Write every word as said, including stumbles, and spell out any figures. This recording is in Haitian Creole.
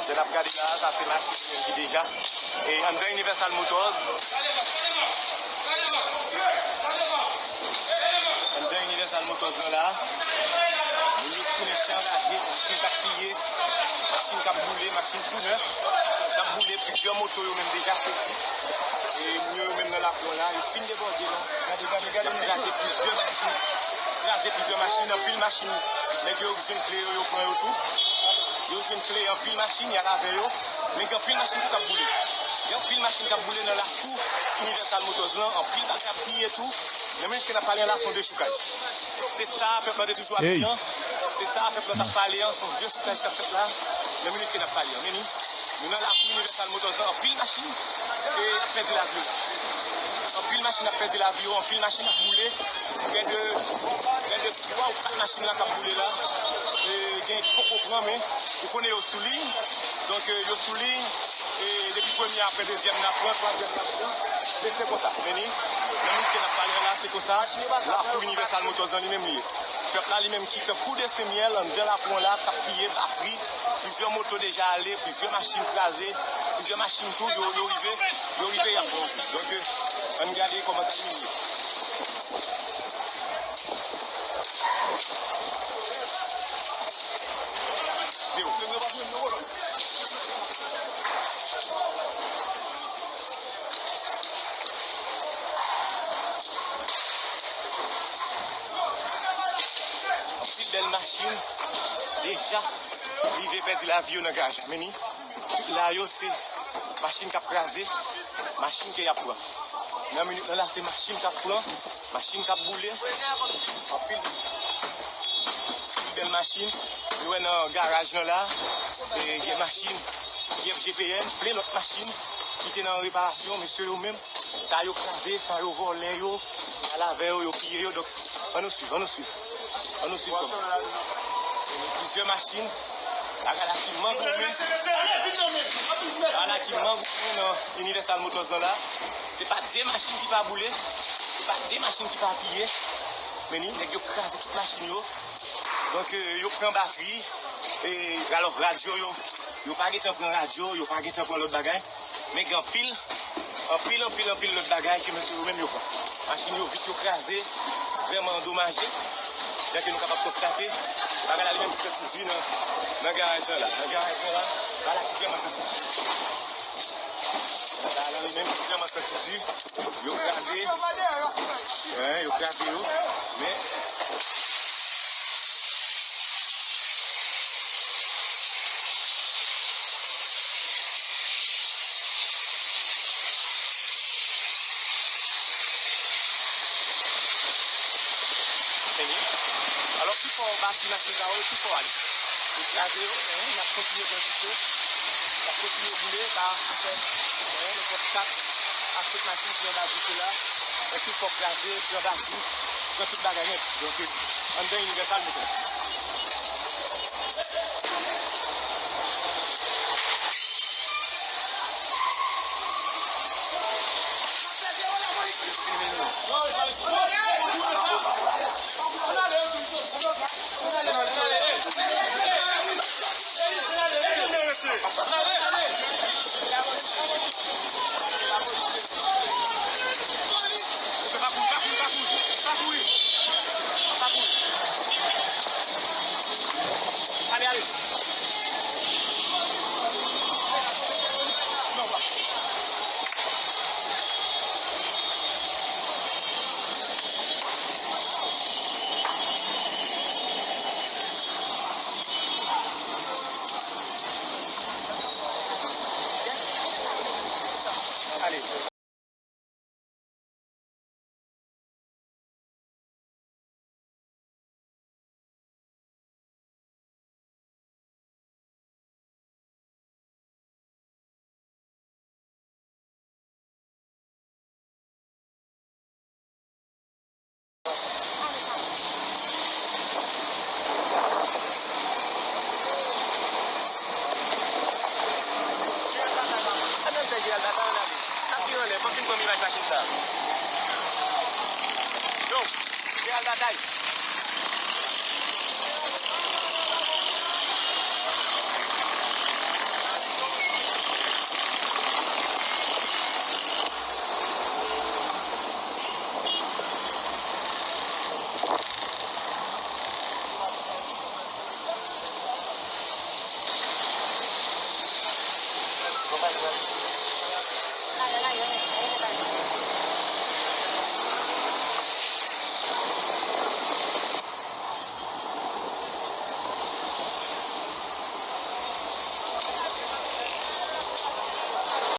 Jan n ap gade la, sa se machin ki deja. E anndan Universal Motors. Anndan Universal Motors lan la. Moun yo tounen chan raje, machin k ap piye, machin k ap boule, machin tou nèf k ap boule, plizyè moto yo menm deja sezi. E moun yo, yo menm nan lakou an la, yo fin debòde la. Gade, gade, gade, y ap kraze plizyè machin. Kraze plizyè machin, anpil machin. Nèg yo jwenn kle yo, yo pran yo tou. Yo jwenn kle anpil machin, y al avè yo. Men gen anpil machin tou k ap boule. Gen anpil machin k ap boule nan lakou Universal Motors lan, anpil bagay ap piye tou. Nan minit ke n ap pale an la, se yon dechoukaj. Se sa pèp lan te toujou ap di an. Se sa pèp lan t ap pale an, se yon dechoukaj k ap fèt la. Nan minit ke n ap pale an. Men ni, nou nan lakou Universal Motors lan, anpil machin e ap pèdi lavi yo. Anpil machin ap pèdi lavi yo, anpil machin ap boule. Prè de, prè de twa ou kat machin la k ap boule la. E gen ki poko pran, men ou konnen yo sou liy. Donk, e, yo sou liy. E depi premye, apre dezyèm, n ap pran, twazyèm, n ap pran. Men se konsa. Men ni, nan minit ke n ap pale an la, se konsa. Lakou Universal Motors lan li menm li ye. Pèp la li menm ki tankou de semyèl anndan lakou an la, k ap piye batri. Plizyè moto deja ale, plizyè machin kraze, plizyè machin tou, yo, yo rive, yo rive, y ap pran yo tou. Donk, ann gade kòman sa vini ye. Zewo. Anpil bèl machin deja rive pèdi lavi yo nan garaj la. Men ni, tout la yo se machin k ap kraze, machin ke y ap pran. Nan minit lan la, se machin k ap pran, machin k ap boule. Anpil, anpil bèl machin. Nou wè nan garaj lan la, e, gen machin I F G P N, plen lòt machin ki te nan reparasyon, mesye yo menm. Sa yo kraze, sa yo vòlè yo, y al avè yo, yo piye yo. Donk, ann nou swiv, ann nou swiv. Ann nou swiv kòman. Plizyè machin, bagay la ki mangoumen. Bagay la ki mangoumen nan Universal Motors lan la. Se pa de machin ki pa boule, se pa de machin ki pa piye. Men ni, nèg yo kraze tout machin yo. Donk, e, yo pran batri, e, alò, radyo yo, yo pa gentan pran radyo, yo pa gentan pran lòt bagay. Men gen anpil, anpil, anpil, anpil lòt bagay ke mesye yo menm yo pran. Machin yo vit, yo kraze, vrèman andomaje. Jan ke nou kapab konstate, bagay la li menm ki santi di nan, nan garaj lan la. Nan garaj lan la, bagay la ki vrèman santi di. Bagay la li menm ki vrèman santi di. Yo kraze. Wi, yo kraze yo. Men Alò, pi fò batri machin sa yo, pi fò ale. Yo kraze yo, men y ap kontinye pran dife. Y ap kontinye boule, sa fè, men, nenpòt kat a senk machin ki anba dife la. Men pi fò kraze, pran batri, pran tout bagay nèt. Donk, anndan Universal Motors. Ale, ale. Fin ban m imaj machin sa. Yo, se al batay.